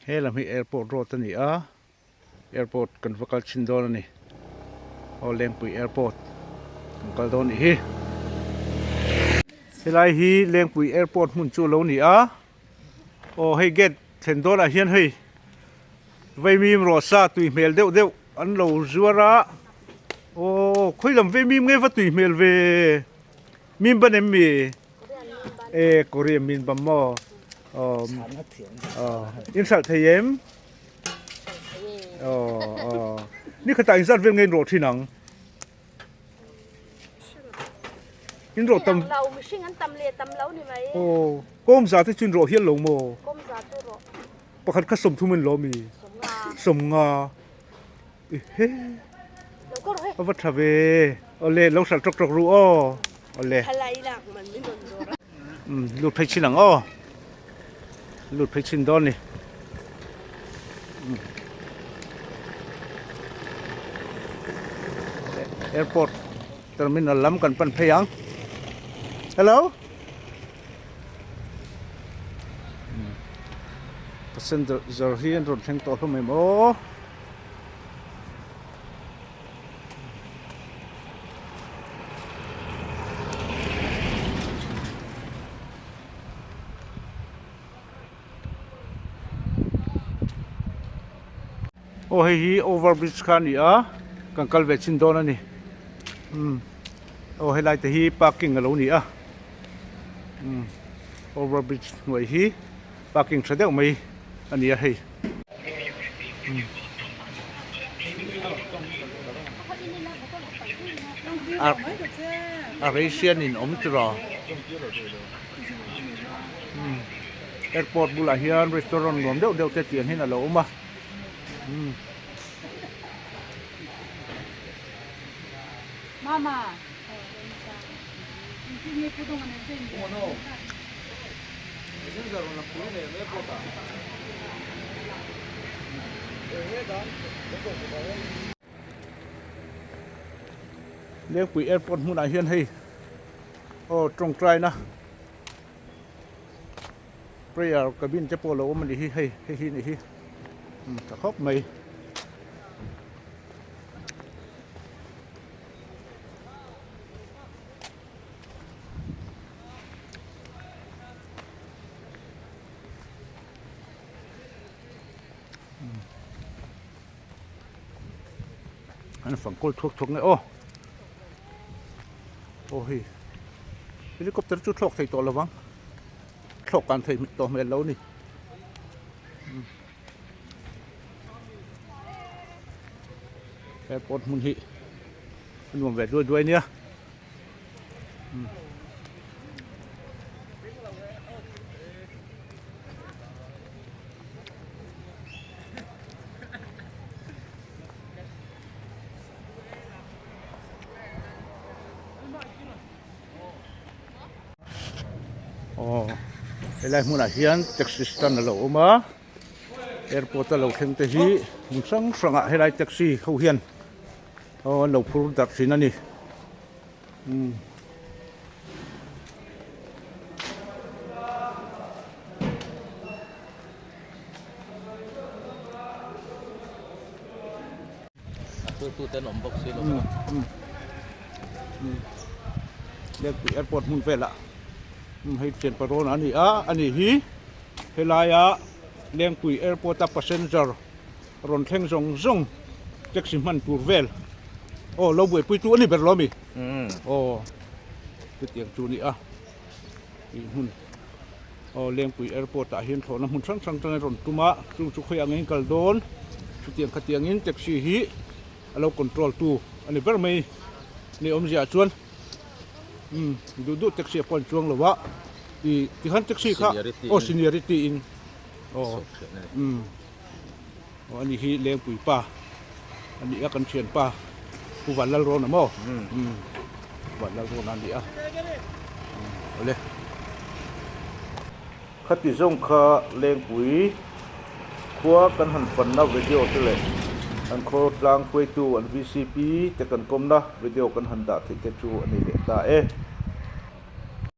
He lam hi airport road a ni a airport kan va kal chhin dawn a ni aw Lengpui airport kan kal dawn nih hi helai hi Lengpui airport hmun chu a lo ni a aw hei gate thlen dawnah hian hei vaimim rawhsa tui hmel deuh deuh an lo zuar a aw khawi lam vaimim nge va tui hmel ve. Min ban em mi? E Korean min ban maw? Aw. Aw. In hralh thei em? Aw aw. Ni khatah in zat vel nge in rawh thin ang? In rawh tam. Lo mihring an tam leh tam lo ni mai. Aw. Kawm za te chu in rawh hial lo maw? Kawm za chu rawh. Pakhat kha 30 in lo mi? 50. Ehe. Lo ka rawh he. A va tha ve. Awle lo hralh tawk tawk ru aw. Awle. Thalai lak man min rawn zawr a. Um lut phei chin ang aw. Lut phei chin dawn ni. Airport terminal lam kan pan phei ang. Hello. Passenger hi an rawn thleng tawh hlawm em aw. Aw hei hi over bridge kha a ni a kan kal ve chin dawn a ni umm aw helai te hi parking a lo ni a umm over bridge hnuai hi parking tha deuh mai a ni a hei. A Rasian in awm tiraw airport bulah hian restaurant nuam deuh deuh te tih ang hian a lo awm a. Lengpui airport hmunah hian hei aw tawngtaina prayer cabin te pawh a lo awm a nih hi hei hei hi nih hi tha khawp mai. An fang kawl thuak thuak nge aw aw hei helicopter chu thlawk thei tawh lovang thlawk kan thei tawh hmel lo a ni airport hmun hi a nuam ve duai duai nia. Aw helai hmunah hian taxi stand a lo awm a airport a lo thleng te hi hmun hrang hrangah helai taxi ho hian aw an lo phur darh thin a ni. Umm. A phurtu te an awm bawk si lo va. Umm umm Lengpui airport hmun velah umm hei thian parawn a ni a a ni hi helaia Lengpui airport a passenger rawn thleng zawng zawng taxi hman tur vel aw lo buaipui tu a ni ber lo ami aw chutiang chu a ni a tih hmun aw Lengpui airport ah hian thlawhna hmun hrang hrang atangin a rawn tum a chung chu khawiah ngei kal dawn chutiang khatiangin taxi hi a lo control tu a ni ber mai ni awmzia ah chuan umm duh duh taxi ah pawh an chuang lo a ih tikhan taxi kha aw seniority in aw umm. Aw ani hi Lengpui pa a ni a kan thian pa Pu Vanlalrawna maw umm Vanlalrawna a ni a awle. Khati zawng kha Lengpui khua kan han fanna video te leh an khaw tlang hruaitu an VCP te kan kawmna video kan han dah theih te chu a ni leh ta e.